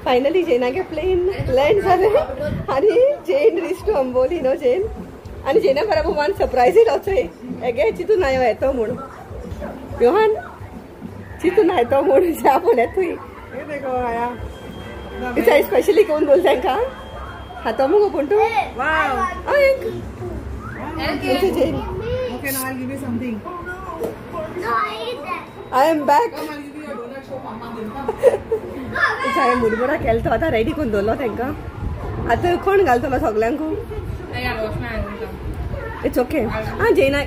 Finally जेनागे plan land जालें आनी Jen reach to Amboli no Jen. आनी जेना बराबर वन सरप्रायज येयलो चोय हेगे चितून आयो येतो म्हूण योहान चितून येतो म्हूण ज्या पळय थंय स्पेशली कोण बोल तांकां खातो मुगो पूण तूं. I am back. हांवें मुरमुरा केलो तो आतां रेडी करून दवरलो तांकां. आतां कोण घालतलो सगल्यांकू? It's okay. आं जेना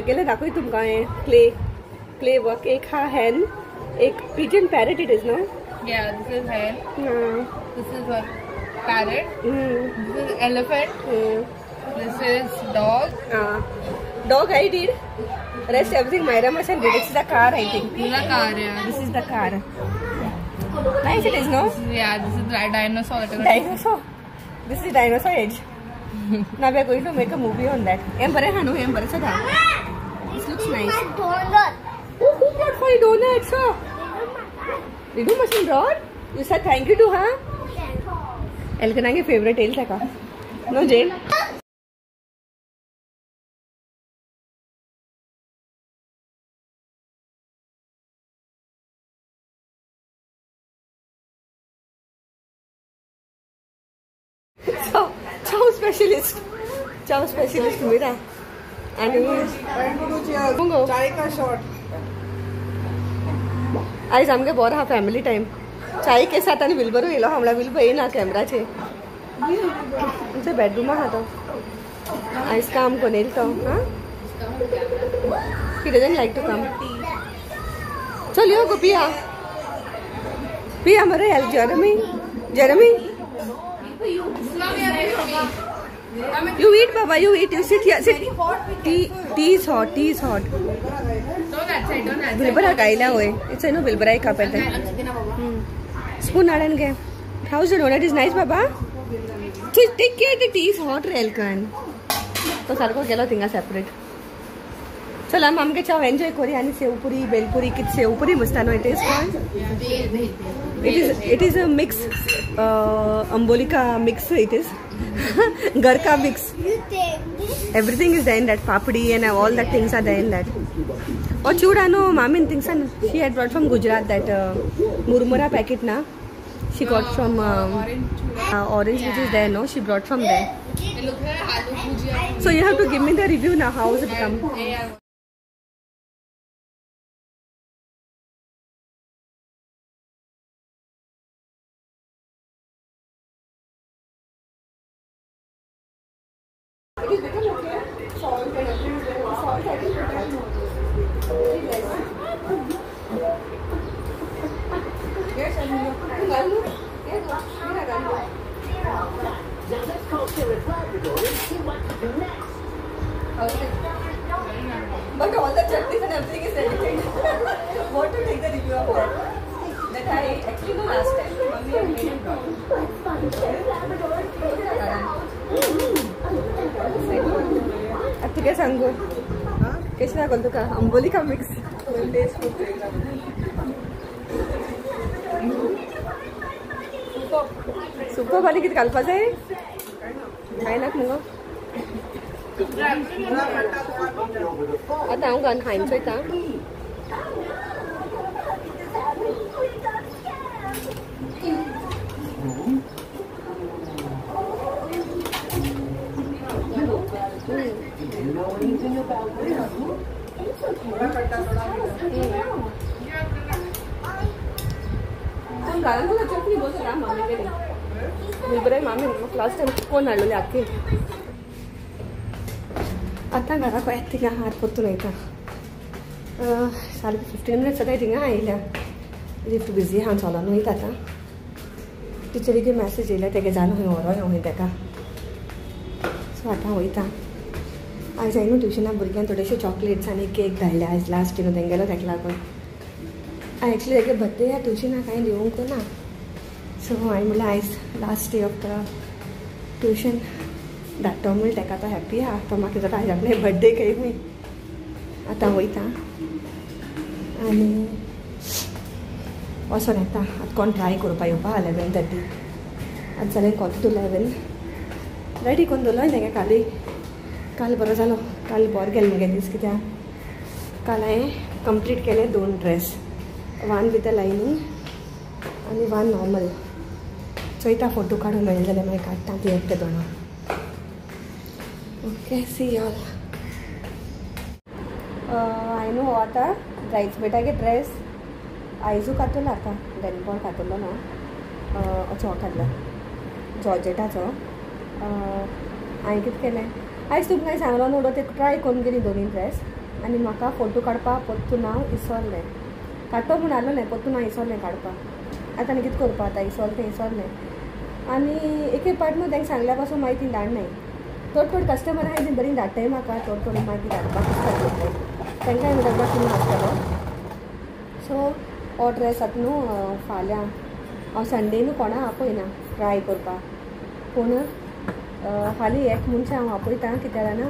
गेले दाखय तुमकां हें क्ले क्ले वर्क. एक हा हॅन एक pigeon parrot it is no? Yeah, this is hen. This is a parrot. This is elephant. This is dog. Dog I did. Rest everything Myra Masan did. This is the car I think. This is the car, yeah. This is the car. Nice it is, no? Yeah, this is the dinosaur. Dinosaur. This is dinosaur age. Now we are going to make a movie on that. Em bare hanu em bare sada. This looks nice. Donut. Oh, who brought for you donuts? Sir? Ridu Masan brought? You said thank you to her? Elkanange favorite el taka. No Jane? Chow specialist Meera. आनी आयज आमगे बरो आहा family time चाय K साथ. आनी विलबरू येयलो आहा म्हणल्यार विलबर येयना कॅमराचेर. आमच्या बेडरूमा आहा तो आयज काम करून येयलो तो. हां he doesn't like to come. चल यो गो पिया पिया मरे help Jeremy. Jeremy You eat, Baba. You eat. You sit here. Sit. Tea is hot. Tea is hot. Don't that side. Don't that side. Bilbara kaila hoy. It's I know Bilbara cup hai. Spoon adan ge. How's the donut? Is nice, Baba. Take care. The tea is hot, Relkan. तो सारको गेलो थिंगा separate. चल आम आमगे चाव enjoy करी आनी सेवपुरी बेलपुरी कित सेवपुरी मस्त no. It is called. It is a mix. Amboli का mix it is. घर का mix. Everything is there in that. Papdi and all that things are there in that. और चूड़ा नो मामी things she had brought from Gujarat that murmura packet ना. She got from orange which is there no. She brought from there. So you have to give me the review now. How is it become? It is become okay. Salt and everything is there. Salt I think very less. Yes, I know. Now let's call Sarah's Labrador and see what to do next. Okay. But all the chutneys and everything is edited. What to take the review of that? That I actually know last time mummy had made and brought. Let's find Sarah's Labrador and figure it out. अब तुका सांगू कशें लागोल तुका अंबोली का mix? Super आनी कितें घालपा जाय? कांय नाका मुगो. आतां हांव घालून खायन चोयता. घालून तुका चटणी बोलता मामी कडेन. विलबराय मामी लास्ट टायम कोण हाडलेली आख्खी. आतां घराक वयता थिंगा हात परतून वयता. सारकें 15 मिनट्स जाता थिंगा आयल्या. लिफ्ट बिजी आहा चलोन वयता आतां. टिचरीक मॅसेज येयल्या तेगे जालो खंय व्हरो यो खंय तेका. सो आतां वयता. आयज हांवें न्हू ट्युशना भुरग्यांक थोडेशे चॉकलेट्स आनी केक धाडले आयज लास्ट न्हू तेंगेलो तेका लागून. हांवें एक्चुली तेगे बर्थडे ह्या ट्युशनाक हांवें दिवंक ना. सो हांवें म्हणलें आयज last day of the tuition धाडटो म्हणलें तेका. तो हॅप्पी आहा तो म्हाका जाता आयज आपले बर्थडे खंय खंय. आतां वयता आनी वचोन येता. आतां कोण ट्राय करपा येवपा 11:30. आतां जालें 10:45. रेडी करून दवरलो तेगे कालूय. काल बरो जालो, काल बरो गेलो मुगे दीस. कित्याक काल हांवें कंप्लीट केले 2 ड्रेस, 1 विथ अ लायनींग आनी 1 नॉर्मल. चोयता फोटो काडून मेळ्ळे जाल्यार मागीर काडटा ती एकटे दोना. Okay, see all. हांवें न्हू हो आतां ब्रायड्समेडागे ड्रेस आयजू कातलो, आतां डेनपोर कातलो ना, असो काडलो जॉर्जेटाचो. हांवें कितें केलें आयज तुमकां सांगलो न्हू, ते ट्राय करून गेली दोनी ड्रेस आनी म्हाका फोटो काडपाक पोत्तून हांव इसोरलें. काडटो म्हूण आसलोलें, पोत्तून हांव इसोरलें काडपाक. आतां आनी कितें करपा, आतां इसोरलें तें इसोरलें. आनी एक एक पाट न्हू तांकां सांगल्या पासून मागीर ती धाडनाय. थोड थोड कस्टमर आहाय ती बरी धाडटाय म्हाका, थोड थोडी मागीर धाडपाक आसता तांकां धाडपाक कितें आसतलो. सो हो ड्रेस आतां न्हू फाल्यां हांव संडे न्हू कोणा आपयना ट्राय करपाक, पूण हालीं एक मनशां हांव आपयता. कित्याक जाणा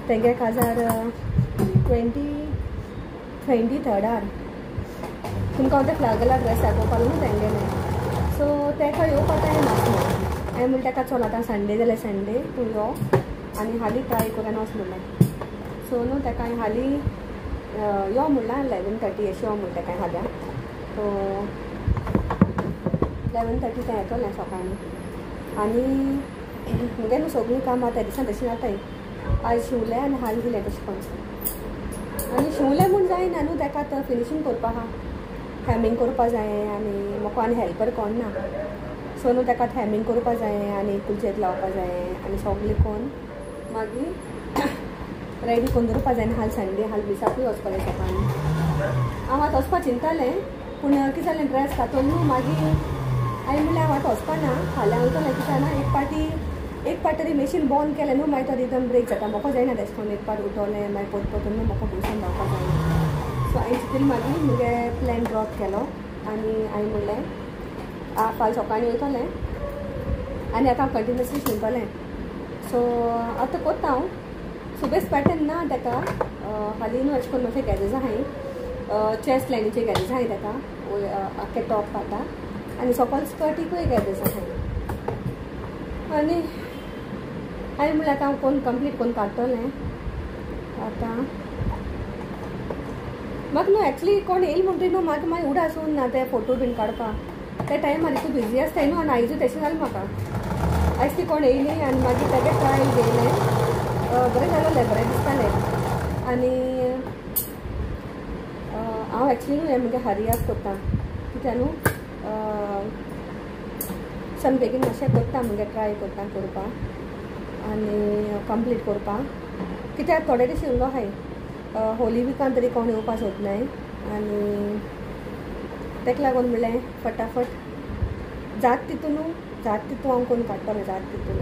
तेंगे काजार 23rd तुमकां हांव ते फ्लागला ड्रेस दाखोवपाक न्हू तेंगेलें. सो तेका येवपा टायम आसना. हांवें म्हणलें तेका चल आतां संडे जाल्यार संडे तूं यो आनी हालीं ट्राय करून वच म्हणलें. सो न्हू तेका हांवें हालीं यो म्हणलां 11:30 अशें यो म्हणलें तेका हाल्यां. सो 11:30 तें येतलें सकाळीं. आनी मुगे न्हू सगळीं कामां त्या दिसान तशें जाताय. आयज शिंवलें आनी हाल दिलें तशें करून. आनी शिंवलें म्हूण जायना न्हू, तेका आतां फिनिशींग करपा आहा, हॅमिंग करपा जाय आनी म्हाका आनी हेल्पर कोण ना. सो न्हू तेका हॅमिंग करपा जाय आनी कुलचेर लावपा जाय आनी सगळें करून मागीर रेडी करून दवरपा जाय. हाल संडे हाल मिसाकूय वचपा जाय सकाळीं. हांव आतां वचपा चिंतालें, पूण कितें जालें ड्रेस कातलो न्हू मागीर हांवें म्हणलें हांव आतां वचपा ना, फाल्यां वयतलें. कितें जाणा एक पाट तरी मशीन बंद केलें न्हू मागीर तो रिदम ब्रेक जाता. म्हाका जायना तेशें करून एक पाट उठोलें मागीर परत परत न्हू म्हाका बसून रावपा जायना. सो हांवें चिंतलें मागीर मुगे प्लॅन ड्रॉप केलो आनी हांवें म्हणलें फाल्यां सकाळीं वयतलें आनी आतां हांव कंटिन्युअसली शिंवतलें. सो आतां कोत्ता हांव सुबेज पॅटर्न ना तेका. हालीं न्हू अशें करून मातशें गॅदर्स आहाय, चेस्ट लायनीचे गॅदर्स आहाय तेका आख्खे टॉप खाता आनी सकल स्कर्टीकूय गॅदर्स आहाय. आनी हांवें म्हणल्यार आतां हांव कोण कंप्लीट करून काडटलें. आतां म्हाका न्हू एक्चुली कोण येयल म्हणटरी न्हू म्हाका मागीर उडास ना ते फोटो बीन काडपाक. त्या टायमार इतू बिजी आसताय न्हू आनी आयजूय तशें जालें म्हाका. आयज ती कोण येयली आनी मागीर तेगे ट्रायल घेयलें, बरें जालोलें, बरें दिसतालें. आनी हांव एक्चुली न्हू हें मुगे हरी अप कोत्ता, कित्याक न्हू सन बेगीन मातशें कोत्ता मुगे ट्राय कोत्ता करपाक आनी कंप्लीट करपाक. कित्याक थोडे दीस उरलो आहाय, होली विकान तरी कोण येवपा सोदनाय आनी तेका लागून म्हणलें फटाफट जात तितून न्हू जात तितून हांव कोण काडटलें जात तितून.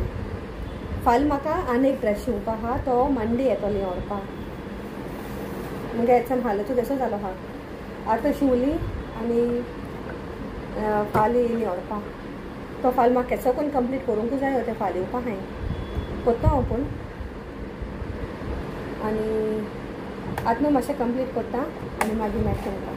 फाल्यां म्हाका आनी एक ड्रेस शिंवपा आहा, तो मंडे येतलो व्हरपाक. मुगे हेच्यान हालूच तसो जालो आहा. आतां शिंवली आनी फाल्यां येयली व्हरपाक. तो फाल्यां म्हाका केसो करून कंप्लीट करूंक जायो, तें फाल्यां येवपा हांवें कोत्ता हांव पूण. आनी आतां न्हू मातशें कंप्लीट कोत्ता आनी मागीर मेळटा तुमकां.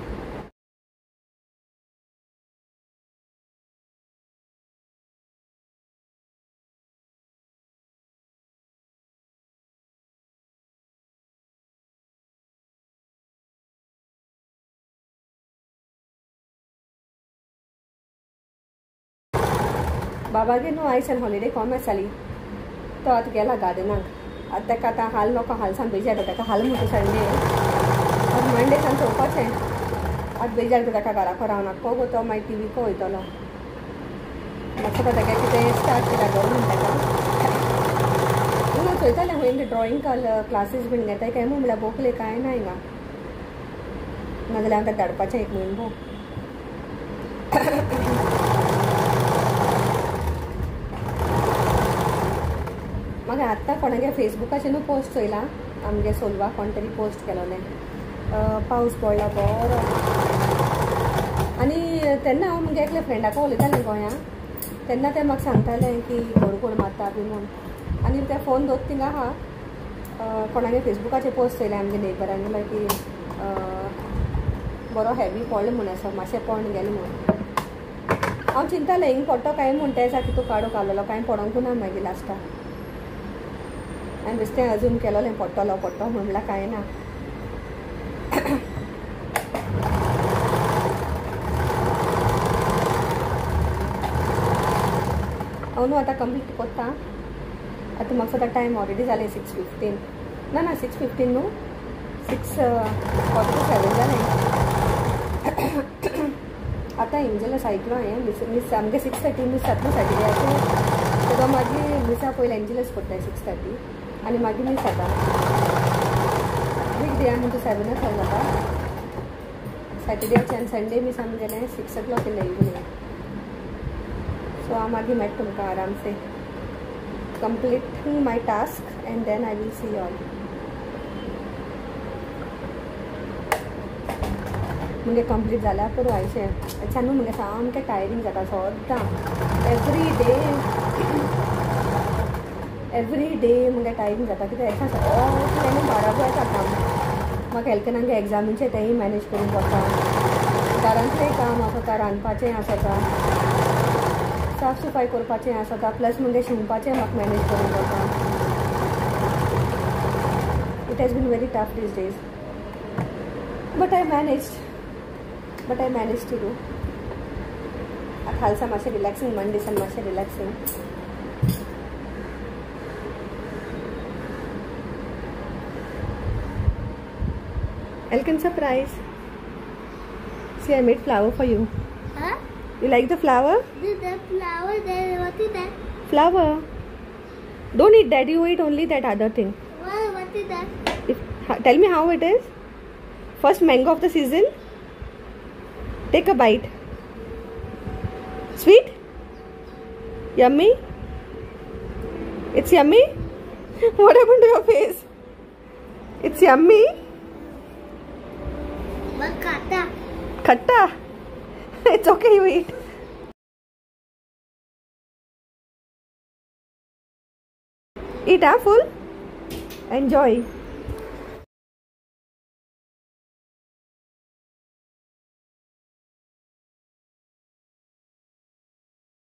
बाबागे न्हू आयज हॉलिडे कॉमर्स जाली, तो आतां गेला गार्डनाक. आतां ताका आतां हाल नको, हाल सान बेजार जाता ताका. हाल म्हणटा संडे, आतां मंडे सान चोवपाचें. आतां बेजार जाता ताका घरा रावना को गो, तो मागीर टिवी को वयतलो. म्हाका ताका कितें स्टार्ट केला गो म्हण ताका न्हू चोयतालें खंय ड्रॉइंग क्लासीस बीन घेताय काय म्हूण. म्हणल्यार बोकले कांय ना हिंगा, नाजाल्यार हांव ताका धाडपाचें एक म्हयनो भोव. म्हाका आत्तां कोणागे फेसबुकाचेर न्हू पोस्ट चोयला, आमगे सोलवा कोण तरी पोस्ट केलोलें, पावस पडला बरो. आनी तेन्ना हांव मुगे एकल्या फ्रेंडाक उलयतालें गोंया, तेन्ना तें म्हाका सांगतालें की गोड मारता बी म्हूण. आनी ते फोन दोत थिंगा आहा, कोणागे फेसबुकाचेर पोस्ट चोयलें आमगे नेबरांगेलो की बरो हेवी पडलो म्हूण असो मातशें पडून गेलें म्हूण हांव चिंतालें हिंग पडटो काय म्हूण ते दिसा कितू काडूंक आसलेलो कांय पडोंकू ना मागीर लास्टाक हांवें बेश्टें अजून केलोलें पडटलो पडटो म्हूण म्हणल्यार कांय ना. हांव न्हू आतां कंप्लीट कोत्ता. आतां म्हाका आतां टायम ऑलरेडी जालें 6:15. ना ना 6:15 न्हू 6:45 जालें. आतां एंजलस आयकलो हांवें मिस मिस आमगे 6:30 मीस जातलो सॅटर्डेचो तेका मागीर मिसा पयलीं एंजलस पडटा 6:30 आनी मागीर मीस जाता. वीक डे आमी 7 o'clock जाता. सॅटर्डेचे आनी संडे मीस आमगेलें 6 o'clock in the evening. So हांव मागीर मेळटा तुमकां आरामसे completing my task and then I will see all. मुगे कंप्लीट जाल्यार पुरो आयशें अच्छा न्हू मुगे सामकें टायरींग जाता सद्दां एवरी डे मुगे टायरींग जाता कित्याक एका सगळें बाराबर येता काम. म्हाका एलकनांगे एग्जामीचें तेंय मॅनेज करूंक पडटा, घरांतलें काम आसता, रांदपाचें आसता, साफ सफाई करपाचें आसता, प्लस मुगे शिंवपाचें म्हाका मॅनेज करूंक पडटा. It has been very tough these days but I manage to do. Khalsa मातशें रिलॅक्सिंग मन दिसान मातशें relaxing. Elkin surprise. See, I made flower for you. Huh? You like the flower? The flower there, what is that? Flower. Don't eat that. You eat only that other thing. What is that? If, tell me how it is. First mango of the season. Take a bite. Sweet? Yummy? It's yummy? What happened to your face? It's yummy? Khatta. Khatta? It's okay, you eat. Eat, huh, full? Enjoy.